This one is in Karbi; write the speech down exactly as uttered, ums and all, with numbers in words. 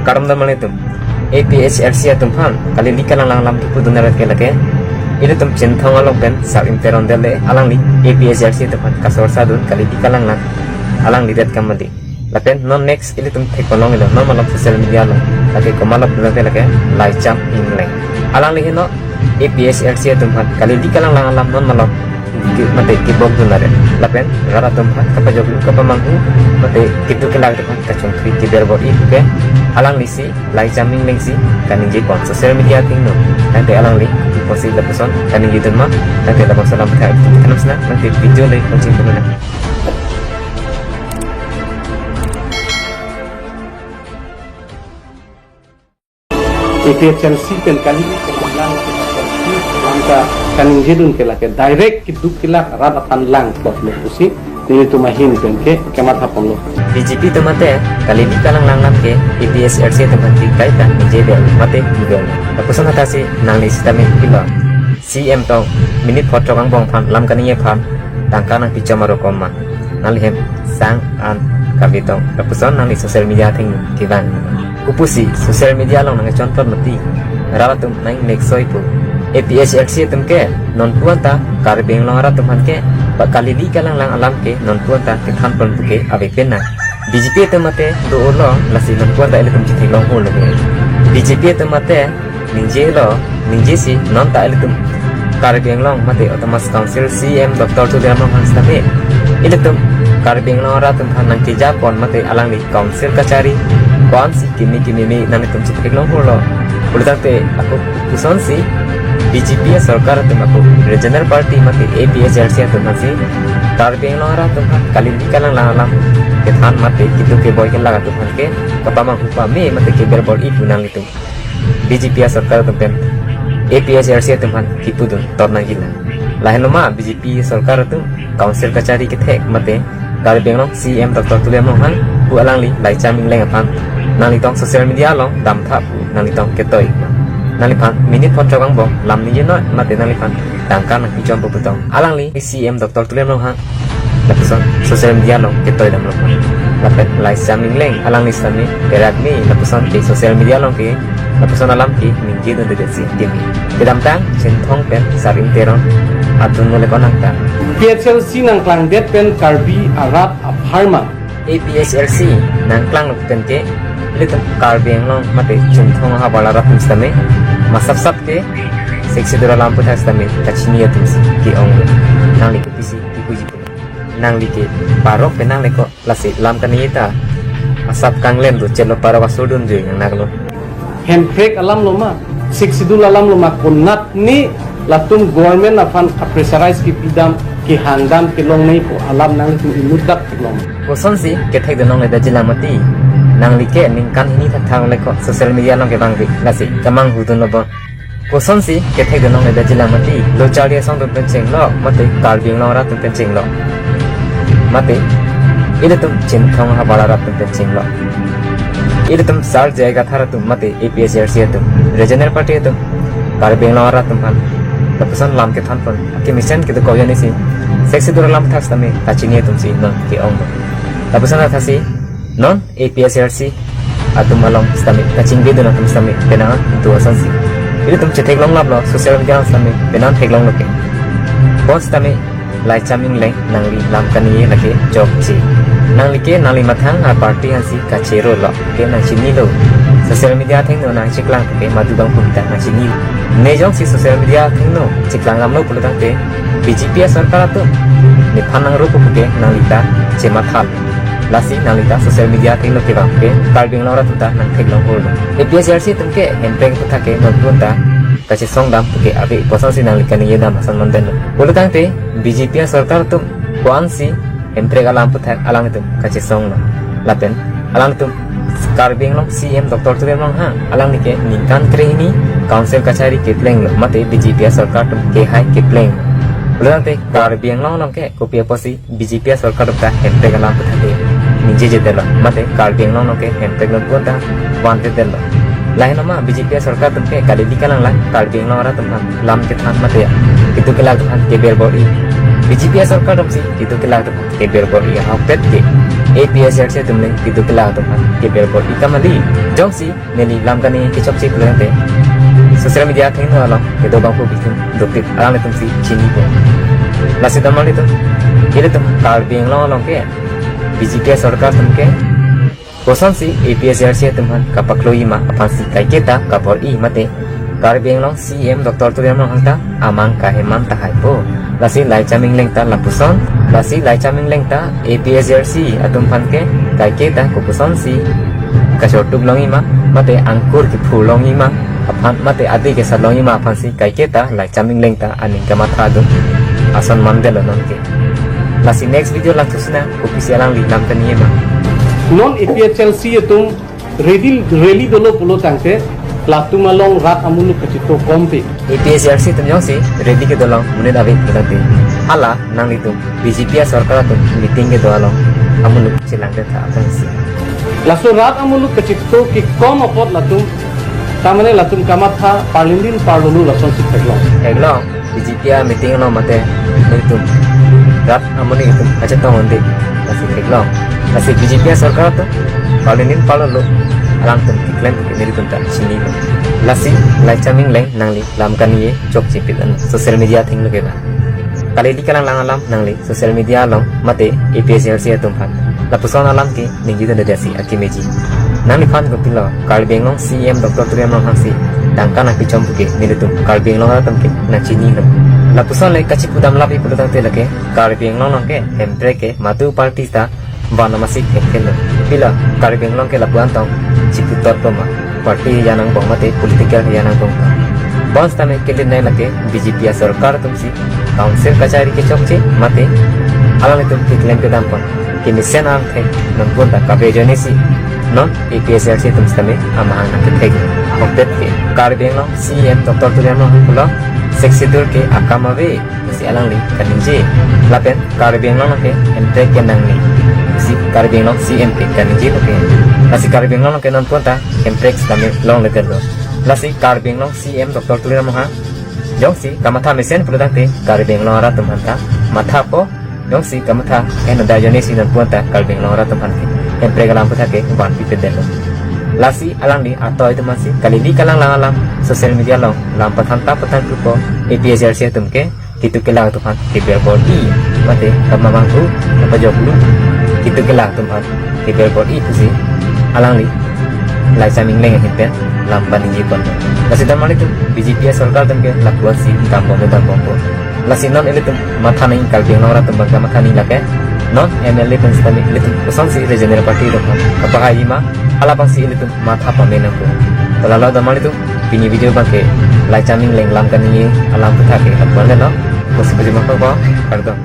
Kardom dam alanglitum. A P H L C atum aphan kali-li kalanglang alam kipudun arat ke lake, ilitum Chinthong along pen Sar-im Teron dele, alangli A P H L C atum aphan kasorsa dun kali-li kalanglang alangli det kam mati. Lapen non next ilitum thekponlonglo, non malom social media along, lake komat lo pulote lake Laicham Engleng. Alangli heno A P H L C atum aphan kali-li kalanglang alam non malom ki mate kibok dun aret. Lapen rat atum aphan kapajoklu, kapamanghu, mate keduk kelak atum aphan kachongkri keber bor-i puke alanglisi Laicham Englengsi kaningjepon social media athengno. Tangte alangli kosi lapuson kaningjedun ma, tangte labangso alam athak thanam sina, tangte video le kongcheng pununa. A P H L C pen kali-li kalanglang alam ta kaningjedun ke lake direct keduk kelak rat aphan langplotlo pusi nelitum ahin pen ke kemathaponlo. B J P atum mate kali-li kalanglang alam ke A P H L C atum aphan ke kaita ningjeber mate keber. Lapuson athasi nangli sitame pilo, C M tong minute phongo angbong aphan lam kaningje aphan tangka nangpichom aro kom ma. Nangli hem sang an kavitong. Lapuson nangli social media atheng kevang. Kopusi social media along nangchonpon mati. Rat atum nang next soi pu. A P H L C atum ke nonpu anta Karbi Anglong arat atum aphan ke ba kali-li kalanglang alam ke nonpu anta kethanpon puke ave pen na. B J P atum mate do-olo, lasi nonpu anta ilitum chetheklong holo ke. B J P atum mate ningjelo, ningjesi non ta ilitum Karbi Anglong mate Autonomous Council C M Doctor Tuliram Ronghang sitame ilitum Karbi Anglong arat atum aphan nangkejapon mate alangli council kachari ko-ansi kimi kimi me nanglitum chetheklong holo. Pulotangte ako kosonsi B J P asorkar atum ako regional party mate A P H L C atum aphansi Karbi Anglong arat atum aphan kali-li kalanglang alam kethan mate keduk keboi kelak atum aphan ke kapamanghu pame mate keber bor-i pu nanglitum B J P asorkar atum pen A P H L C atum aphan kipudun tor nangji la. Lahenlo ma B J P asorkar atum council kachari kethek mate Karbi Anglong C M Doctor Tuliram Ronghang pu alangli Laicham Engleng aphan nanglitong social media along damtha pu nanglitong ketoi. Nangliphan minute phongo angbong lam ningjeno mate nangliphan tangka nangpichompo putong. Alangli C M Doctor Tuliram Ronghang lapuson social media along ketoi damlo. Lapen Laicham Engleng alangli sitame berak me lapuson ke social media along ke lapuson alam ke ningjedundedetsi keme. Kedamtang Chinthong pen Sar-im Teron adunlo le konang ta. P H L C nangklangdet pen Karbi arat apharman. A P H L C nangklang pen ke ilitum Karbi Anglong mate Chinthong ahavar arat atum sitame masapsap ke Sixth Schedule alam aputhak sitame kachini atumsi ke-ong. Nangli kopisi kipuji pulo. Nangli ke parok pen nangle ko, lasi lam kaningje ta asap kanglem do chelo parok asor dunjui nang naklo. Hemprek alam lo ma, Sixth Schedule alam lo ma, konatne latum government aphan a-pressurize kepidam, kehangdam kelongnei pu alam nanglitum inut dak theklong. Kosonsi kethekdun longle dajilang mati. Nangli ke ningkan hini thakthak le ko social media along kevang vi, lasi kamanghu dunlo bo. Kosonsi kethekdun longle dajilang mati. Lo charli asong atum pen chenglo, mate Karbi Anglong arat atum pen chenglo, mate ilitum Chinthong ahavar arat atum pen chenglo. Ilitum Sar J I Kathar atum mate A P H L C atum, regional party atum Karbi Anglong arat atum aphan lapuson lam kethanpon akemesen kedo koyani si Sixth Schedule alam aputhak sitame kachini atumsi non ke-ong. Lapuson athasi non A P H L C atum along sitame kachingvai dun atum sitame penang do asonsi ilitum chetheklong laplo, social media along sitame penang theklonglo ke. Bon sitame Laicham Engleng, nangli lam kaningje lake chokche. Nangli ke nangli mathang a-party aphansi kachero lo ke nangchinilo. Social media athengno nangcheklang ke madu bang pu ta nangchinilo. Ne jongsi social media athengno cheklang damlo pulotangte B J P asorkar atum nephan nangrupo ke nangli ta chemathalo. Lasi nangli ta social media athengno kevang ke Karbi Anglong arat atum ta nangtheklong holo. A P H L C atum ke Hemprek aputhak ke nonpu anta kachesong dam ke ave kosonsi nangli kaningje dam ason mandenlo. Pulotangte B J P asorkar atum ko-ansi Hemprek alam aputhak alanglitum kachesonglo. Lapen alanglitum Karbi Anglong C M Doctor Tuliram Ronghang alangli ke ningkan krehini council kachari keplenglo, mate B J P asorkar atum kehai kepleng. Pulotangte Karbi Anglong along ke kopi apotsi B J P asorkar atum ta Hemprek alam aputhak ke ningjejedetlo, mate Karbi Anglong along ke Hemprek nonpu anta vanjedetlo. Lahenlo ma B J P asorkar atum ke kali-li kalanglang Karbi Anglong arat atum aphan lam kethan mate keduk kelak atum aphan keber bor-i. B J P asorkar atumsi keduk kelak atum aphan keber bor-i ahokpet ke APHLC atum le keduk kelak atum aphan keber bor-i kali. Jongsi neli lam kani kechokche pulote, social media athengno along kedo abangphu bithung dopik alanglitum si chinipo. Lasi damnang ilitum, ilitum Karbi Anglong along ke BJP sorkar atum ke kosonsi APHLC atum aphan kapakloji ma aphansi kaiketa kabor-i mate Karbi Anglong CEM Doctor Tuliram Ronghang ta amang kaheman tahaipo. Lasi Laicham Engleng ta lapuson, lasi Laicham Engleng ta APHLC atum aphan ke kaiketa kopusonsi kachortuk longji ma mate angkur kephu longji ma aphan mate adi kesat longji ma aphansi kaiketa Laicham Engleng ta aning kamatha atum ason mandetlo nonke. Lasi next video langthu sina kopisi alangli lam kani ma. Non APHLC atum rally, rally dolo pulo tangte latum along rat amuluk kachito kompe. APHLC atum jongsi rally kedo along monit ave pulo tangte hala nanglitum BJP sorkar atum meeting kedo along amuluk chelangdet tha aphansi. Laso rat amuluk kachito kekom apot latum, tamane latum kamatha parlin din parlolo lasonsi theklong. Theklong, BJP meeting along mate nelitum rat amonit atum kachetong un-e, lasi theklong. Lasi BJP sorkar atum parlin din parlolo alangtum keklem ke nelitum ta chinilo. Lasi Laicham Engleng nangli lam kani chokche pit an social media athengno keba. Kali di kalang lang alam nangli social media along mate APHLC atum aphan lapuson alam ke ningje dun dasi akemeji. Nangliphan kopilo Karbi Anglong CEM Doctor Tuliram Ronghang si tangka nangpichom pu ke nelitum Karbi Anglong atum ke nangchinilo. Lapuson le kachipu dam lapi pulo tangte lake Karbi Anglong along ke Hemprek ke madu party ta van amatsi hekthelo. Pilo Karbi Anglong ke lapu-an tong chipu totpo ma, party hejan angbong mate political hejan angbong tong. Bonsitame kelinai lake BJP sorkar atum si council kachari kechokche mate alanglitum keklem kedam pon kemesen angthek nonpon ta kave ajoine si non APHLC atum sitame amahang nangkethek ahokpet ke Karbi Anglong CEM Doctor Tuliram Ronghang pulo Sixth Schedule ke akam ave si alangli kaningje. Lapen Karbi Anglong ke Hemprek ke nangne si Karbi Anglong CEM ke kaningje lo ke. Lasi Karbi Anglong ke nonpon ta Hemprek sitame longledetlo. Lasi Karbi Anglong CEM Doctor Tuliram Ronghang jongsi kamatha mesen pulo tangte Karbi Anglong arat atum aphan ta mathapo, jongsi kamatha eno da ajoine si nonpon ta Karbi Anglong arat atum aphan ke Hemprek alam aphuthak ke vanpipedetlo. Lasi alangli atoi atum aphansi kali di kalang lang alam social media along lam pathan ta pathan pupo APHLC atum ke keduk kelak atum aphan keber bor-i mate kamamang hu kapajoklu keduk kelak atum aphan keber bor-i pusi alangli Laicham Engleng ahin pen lam paningje pon. Lasi damnang ilitum BJP sorkar atum ke lapuan si dambom dambompo. Lasi non ilitum matha nangji Karbi Anglong arat atum abang kamatha nangji lake non MLA pen sitame ilitum kosonsi regional party atum aphan kapahaiji ma hala abangsi ilitum matha pame nangpo. To lalo damnang ilitum pini video abang ke Laicham Engleng lam kani alam aphuthak ke lapuan lo. Pusi pujima ko ko kardom.